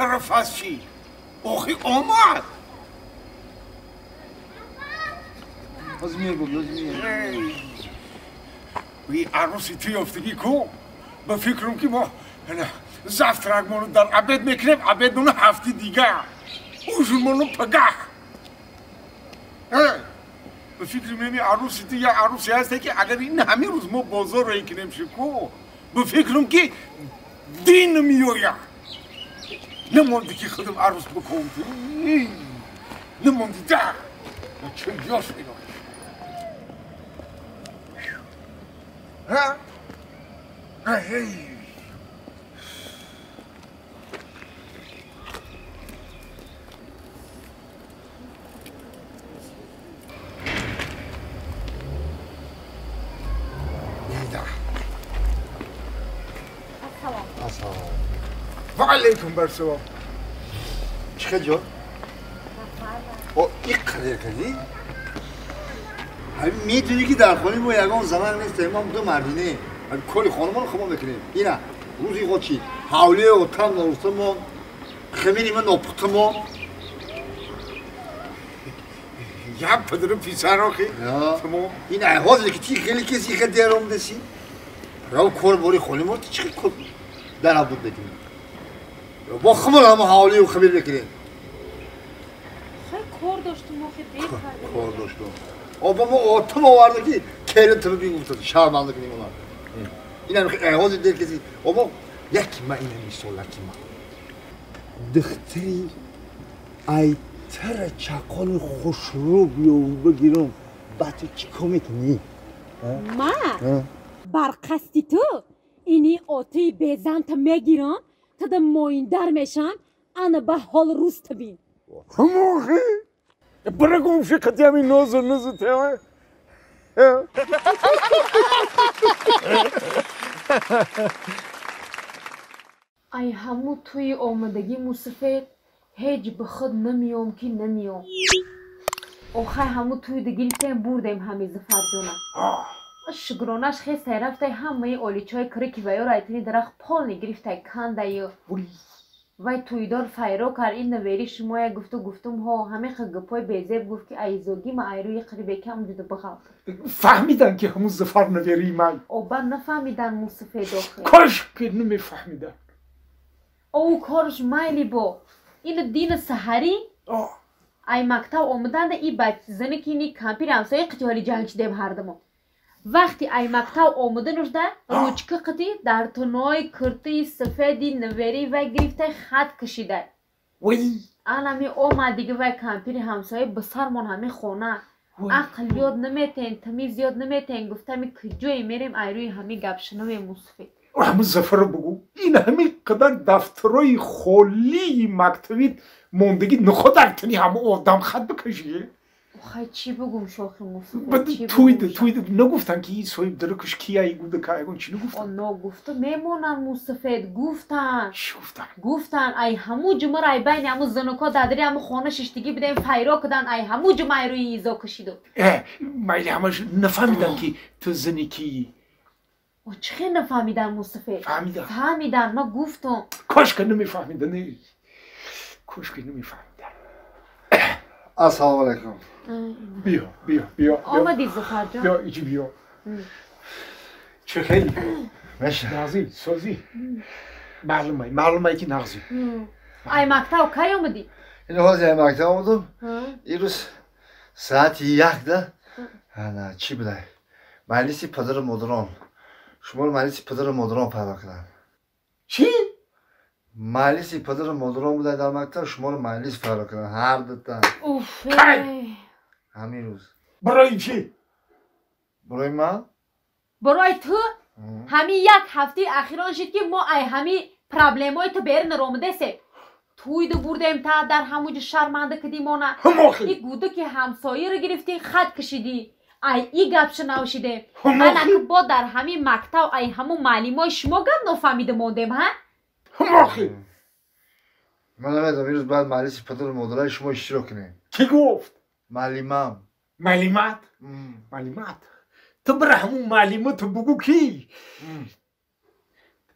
карафас чи? Охи омад. Озмир буд, озмир. И аруси ту ёфтагӣ ку? Ба фикрам ки мо завтракмону дар обед мекунем, обедмону ҳафти дигар. Ужинмону пагаҳ. Ба фикри меми аруси ту як арусе ҳасте ки агар ин ҳамин рӯз мо бозор рӯй кунем шику, ба фикрам ки дин меояд. Намонди ки худам арӯс бикунам. Намонди да. Чӣ ёш ино. Ҳа? Эй. و علیکم بر سلام. چه جان؟ او این قدر کردی؟ همین میدونی که در خانه ما یگان زمان نیست، ما دو مردینه. همین کلی خانمان خما میکنیم. اینا روزی خود چی؟ حوله و تن نرسم خمینی من ناپختم. یا پدر پیسر آخی. این احوازی که تی خیلی کسی خیلی دیرم دسی. راو کار باری خانه ما چی کار در عبود بکنیم. با خمر همه حوالی و خمیر بکنیم. خیلی کار داشتم آخه دیر کردیم. کار داشتم. آبا ما آتم آورده که کیرن تبه بیگفتد شرمنده کنیم اونا. این هم احواز دل کسی. آبا یکی من اینم مثال یکی من. دختری ایتر چقال خوشرو بیاو بگیرم بعد تو چی کار میکنی؟ ما بر قصدی تو اینی آتی بیزن تا میگیرم تا در مویندر میشم انا به حال روز تبین. هموخی برگم شکتی همین نوزو نوزو تیوه. ای همو توی آمدگی موسفید هیچ به خود نمیام که نمیام. آخه همو توی دگیلتیم بردیم همی زفر جونم. شگرانش خیلی رفته همه آلیچای کرکی و یا رایتنی درخت پال نگرفته کنده یا وای تویدار فایرو کار این نویری شما گفت و گفتم ها همه خگپای بیزب گفت که ایزوگی ما ایروی قریبه کم جدا بخواب. فهمیدن که همون زفر نویری من. او با نفهمیدن موسفه داخل. کاش که نمیفهمیدن. او کارش مایلی با این دین سحری. ای مکتب آمدن ده ای بچه زنی که اینی کمپیر همسایه قطعی جنگ شده هر دمو. وقتی ای مکتب آمدنش ده روچکه قطی در تنای کرتی سفیدی نوری و گرفته خط کشیده. وی انا می اومد دیگه و کمپیر همسایه به سرمان همه خونه عقل یاد نمیتین تمیز یاد نمیتین گفتم کجای میریم ای روی همه گپ شنوی موسفید. همون زفر بگو این همه قدر دفترای خالی مکتبی موندگی نخود ارتنی همه آدم خط بکشیه. خیلی چی بگم شوخی موسفید توی نگفتن که این صاحب درکش کیه ای گوده که ایگون چی نگفتن؟ نگفتم میمونن موسفید گفتن. چی گفتن؟ گفتن ای همو جمعه ای بین همو زنکا دادری همو خانه ششتگی بدیم فایرا کدن ای همو جمعه روی ایزا کشیدو. مایلی همش نفهمیدن که تو زنی کی. او چه نفهمیدن موسفید؟ فهمیدن. فهمیدن ما گفتم. کاش که نمیفهمیدن. کاش که نمیفهمیدن. السلام علیکم. بیا بیا بیا. آمدی زفر جان. بیا ایجی بیا. چه خیلی؟ میشه. نازی سوزی. معلومه معلومه که نازی. ای مکتب کی آمدی؟ این حاضر ای مکتب آمدم. این روز ساعت 1 ده. نه چی بوده؟ مجلس پدر و مادران. شما رو مجلس پدر و مادران پیدا کردن. چی؟ مجلس پدر و مادران بوده در مکتب شما رو مجلس پیدا کردن هر دوتا. اوف. کی؟ همین روز. برای چی؟ برای من؟ برای تو؟ همین یک هفته اخیران شد که ما ای همین پرابلمای تو بیرون رامده سه. توی دو بردیم تا در همونجا شرمنده کدیم آنه. این گوده که همسایه رو گرفتی خط کشیدی. ای ای گپ شنوشیدیم. انا که با در همین مکتب ای همون معلمای شما گپ نفهمیده موندیم ها؟ هماخی. من نمیدونم این روز بعد مجلس پدر و مادرای شما اشتراک کنیم. کی گفت؟ معلمم. معلمات؟ معلمات. تو برای همون معلمات بگو کی؟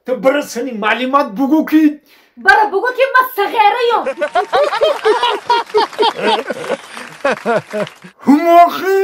تو برای سنی معلمات بگو کی؟ Бара бугӯ ки ман сағераём. Ҳумохи?